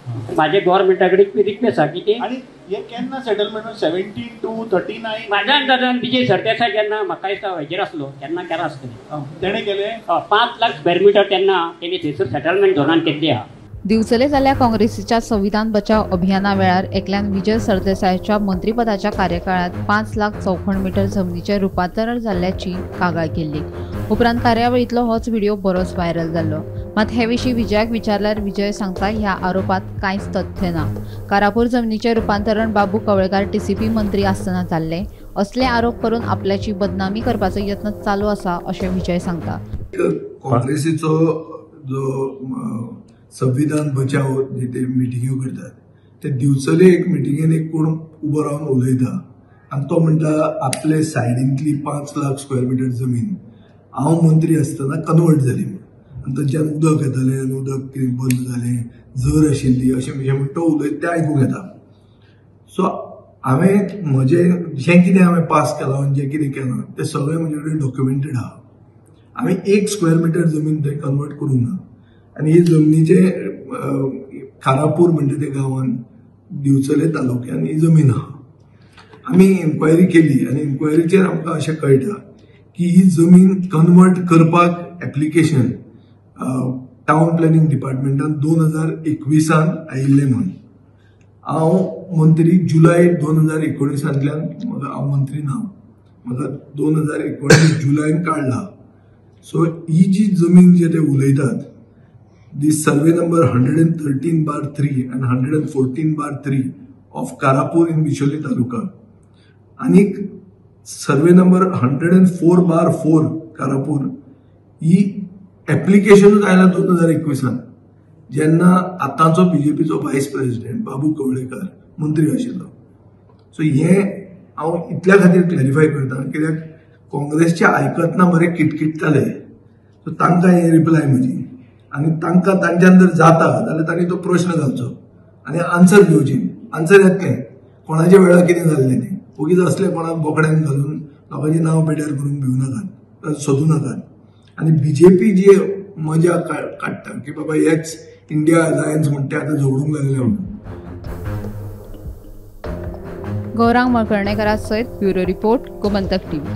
म्हाजे गव्हर्मेंटा कडेन रिक्वेस्ट आसा की ते आनी हे केन्ना सेटलमेंट 17 to 39 म्हाज्या अंदाजान विजय सरदेसाय जेन्ना म्हाका दिसता हेजेर आसलो तेन्ना केला आसतलें तेणें केलें. 5 लाख स्क्वेअर मिटर तेन्ना तेणी थंयसर सेटलमेंट झोनान केल्ली आहा. दिवचले जाल्ल्या काँग्रेसीच्या संविधान बचाव अभियाना वेळार एकल्यान विजय सरदेसायाच्या मंत्रीपदाच्या कार्यकाळात 5 लाख चौखण मिटर जमनीचें रुपांतरण जाल्ल्याची कागाळ केल्ली. उपरांत कार्यावळींतलो होच व्हिडिओ बरोच व्हायरल जाल्लो. मात हे विशीं विजयाक विचारल्यार विजय सांगता ह्या आरोपात कांयच तथ्य ना. कारापूर जमनीचें रुपांतरण बाबू कवळेकार टीसीपी मंत्री आसतना जाल्लें असले आरोप करून आपल्याची बदनामी करपाचो यत्न चालू आसा अशें विजय सांगता. काँग्रेसीचो जो संविधान बचाव जे ते मिटिंग्यो करतात ते दिवचले एक मिटिंगेन एक कोण उबो रावन उलयता आनी तो म्हणटा आपले सायडींतली 5 लाख स्क्वेअर मिटर जमीन हांव मंत्री आसतना कन्वर्ट जाली म्हूण आनी थंयच्यान उदक येतालें आनी उदक कितें बंद जालें, जर आशिल्ली अशें म्हण तो उलयता तें आयकूंक येता. सो हांवें म्हजें जें कितें हांवें पास केलां आनी जें कितें केलां तें सगळें म्हजे कडेन डॉक्युमेंटेड आहा. हांवें 1 स्क्वेअर मिटर जमीन थंय कन्वर्ट करूंक ना. आनी ही जमनीचे खारापूर म्हणजे ते गांवान दिवचले तालुक्यान ही जमीन आहा. आमी इन्क्वायरी केली आनी इन्क्वायरीचेर आमकां अशें कळटा की ही जमीन कन्वर्ट करपाक एप्लिकेशन टावन प्लॅनिंग डिपार्टमेंटान 2021 आयिल्लें म्हूण. हांव मंत्री जुलय 2019 म्हाका हांव मंत्री ना, म्हाका 2019 जुलयन काडला. सो ही जी जमीन जे ते उलयतात the survey number 113/3 and 114/3 of Karapur in Bicholim taluka आणि सर्वे नंबर 104/4 कारापूर ही एप्लिकेशनूच आयला 2021 जेन्ना आतांचो बीजेपीचो वायस प्रेसिडेंट बाबू कवळेकार मंत्री आशिल्लो. सो हें हांव इतल्या खातीर क्लॅरिफाय करता कित्याक काँग्रेसचे आयकतना बरे किटकिट्टाले. सो तांकां हें रिप्लाय म्हजी आनी तांकां तांच्यान जर जाता जाल्यार तांणी तो प्रश्न घालचो आनी आन्सर घेवची. आन्सर येतलें कोणाच्या वेळार कितें जाल्लें तें. ओगीच असले कोणाक बोकड्यान घालून लोकांचें नांव पेड्यार करून भिवू नाकात, सोदूं नाकात. आनी बीजेपी जी मजा काडटा की बाबा हेच इंडिया अलायन्स म्हणटा आतां झगडूंक लागले म्हणून. गौरांग मळकर्णेकरा सयत ब्युरो रिपोर्ट, गोमंतक टीव्ही.